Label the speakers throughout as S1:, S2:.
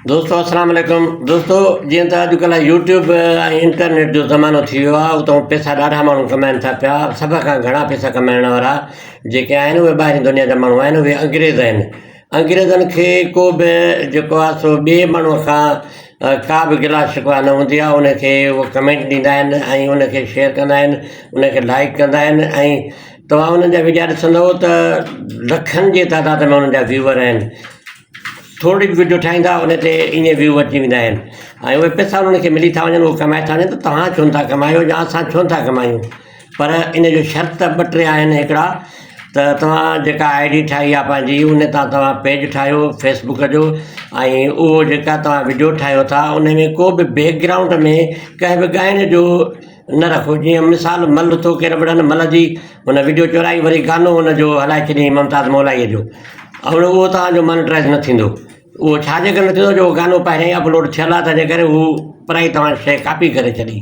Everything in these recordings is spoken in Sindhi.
S1: دوستو السلام عليڪم دوستو جيئن ته اڄڪلهه يوٽيوب ۽ انٽرنيٽ جو زمانو ٿي ويو آهي اتان پئسا ڏاڍا ماڻهو ڪمائن ٿا پيا سڀ کان گهڻا پئسا ڪمائڻ وارا جيڪي آهن اهي ٻاهرين دنيا جا ماڻهو آهن اهي انگريز آهن انگريزن کي ڪو به جيڪو آهي سو ٻئي ماڻهو کان ڪا به گلا شڪوه نه هوندي آهي ان کي اهو ڪمينٽ ڏيندا آهن ۽ ان کي شيئر ڪندا آهن ان کي لائڪ ڪندا آهن ۽ توهان انهن جا وڊيا ڏسندو ته لکن جي تعداد ۾ انهن جا ويوئر آهن ٿورڙي به وڊيو ٺاهيندا ان تي ائين ويو اچي ويندا آهن ۽ اهي پئسا انهن کي ملي ٿا وڃن اهي ڪمائي ٿا وڃن ته توهان ڇو نٿا ڪمايو يا اسان ڇو نٿا ڪمايون پر ان جو شرط ٻه ٽي آهن هڪڙا ته توهان جيڪا I D ٺاهي آهي پنهنجي ان تان توهان پيج ٺاهيو فيسبڪ جو ۽ اهو جيڪا توهان وڊيو ٺاهيو ٿا ان ۾ ڪو به بيڪ گرائونڊ ۾ ڪنهن به ڳائڻ جو نه رکو جيئن مثال مل ٿو ڪير وڙهن مل جي هن وڊيو چورائي وري گانو هن جو هلائي ڇڏيائين ممتاز مولائيء جو هاڻي اهو توهان جو مانيٽرائز نه ٿيندو اهو ڇا جي ڪري نه ٿيندو جو گانو پهريان ئي اپلوڊ ٿيل آهي تنهن جي ڪري هو پرائي توهان شيء ڪاپي ڪري ڇڏي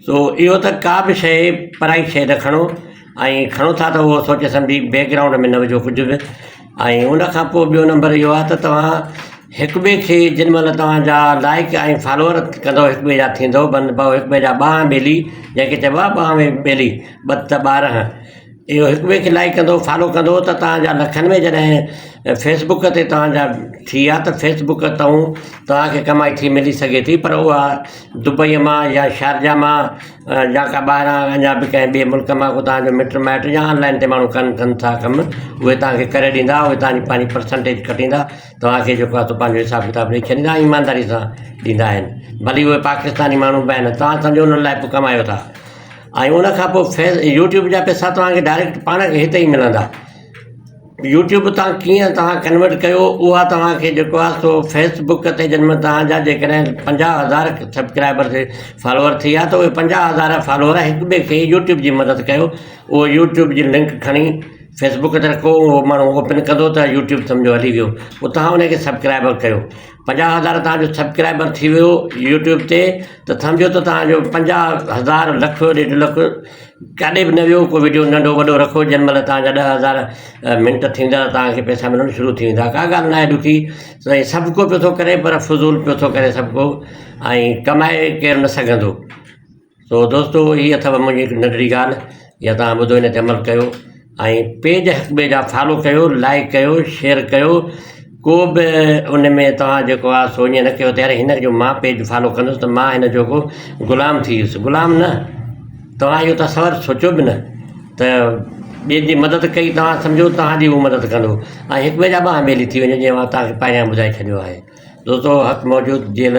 S1: سو اهو ته ڪا به شيء پرائي شيء نه کڻو ۽ کڻو ٿا ته اهو سوچي سمجهي بيڪ گرائونڊ ۾ نه وجهو ڪجهه به ۽ ان کان پوء ٻيو نمبر اهو آهي ته توهان هڪ ٻئي کي جن مهل توهان جا لائڪ ۽ فالوور ڪندو هڪ ٻئي جا ٿيندو بند ڀاء هڪ ٻئي جا ٻانهن ٻيلي جنهن کي چئبو آهي ٻانهن ٻيلي ٻه ته 12 اهو هڪ ٻئي کي لائڪ ڪندو فالو ڪندو ته توهان جا لکن ۾ جڏهن فيس بڪ تي توهان جا ٿي ويا ته فيس بڪ تان توهان کي ڪمائي ٿي ملي سگهي ٿي پر اها دبئي مان يا شارجا مان يا ڪا ٻاهران اڃا به ڪنهن ٻئي ملڪ مان ڪو توهان جو مٽ مائٽ يا آن لائن تي ماڻهو ڪن ڪن ٿا ڪم اهي توهان کي ڪري ڏيندا اهي توهان جي پنهنجي پرسنٽيج ڪٽيندا توهان کي جيڪو آهي سو پنهنجو حساب ڪتاب ڏئي ڇڏيندا ۽ ايمانداري سان ڏيندا آهن ڀلي اهي پاڪستاني ماڻهو به آهن توهان سمجهو انهن لاء به ڪمايو ٿا ۽ ان کان پوء فيس يوٽيوب جا پئسا توهان کي ڊائريڪٽ پاڻ کي هتي ئي ملندا يوٽيوب تان ڪيئن توهان ڪنورٽ ڪيو اها توهان کي جيڪو آهي سو فيس بڪ تي جنهن ۾ توهان جا جيڪڏهن 50,000 سبسڪرائبر ٿي فالوور ٿي ويا ته اهي 50,000 فالوور هڪ ٻئي کي يوٽيوب جي مدد ڪيو اهو يوٽيوب جي لنڪ کڻي فيس بڪ تي رکو اهو ماڻهو اوپن ڪندو ته يوٽيوب سمجهو هلي ويو پوء توهان ان کي سبسڪرائبر ڪيو 50,000 توهان جو سبسڪرائبر ٿي ويو يوٽيوب تي ته سمجهو ته توهان جو 50,000 لک ڏيڍ لک ڪاڏي به نه ويو ڪو وڊيو ننڍو وڏو رکو جنهن مهل توهان جا 10,000 منٽ ٿيندا توهان کي پئسا ملڻ شروع ٿي ويندا ڪا ڳالهه ناهي ڏکي سائين سڀ ڪو پيو ٿو ڪري پر فضول پيو ٿو ڪري سڀ ڪو ۽ ڪمائي ڪير نه سگهندو سو دوستو هي اٿو منهنجي هڪ ننڍڙي ڳالهه يا توهان ٻڌو ان تي عمل ڪيو ۽ پيج هڪ ٻئي جا فالو ڪيو لائڪ ڪيو شيئر ڪيو ڪو به ان ۾ توهان جيڪو آهي سو ائين نه ڪيو ته يار هن جو مان پيج فالو ڪندس ته مان هن جو ڪو غلام ٿي ويس غلام نه توهان اهو تصور سوچيو به نه ته ٻين جي مدد ڪئي توهان سمجهو توهان جي هو مدد ڪندو ۽ هڪ ٻئي جا ٻانهن ٻيلي ٿي وڃو جيئن مان توهان کي پهريان ٻڌائي ڇڏيو آهي دوستو حق موجود جيل.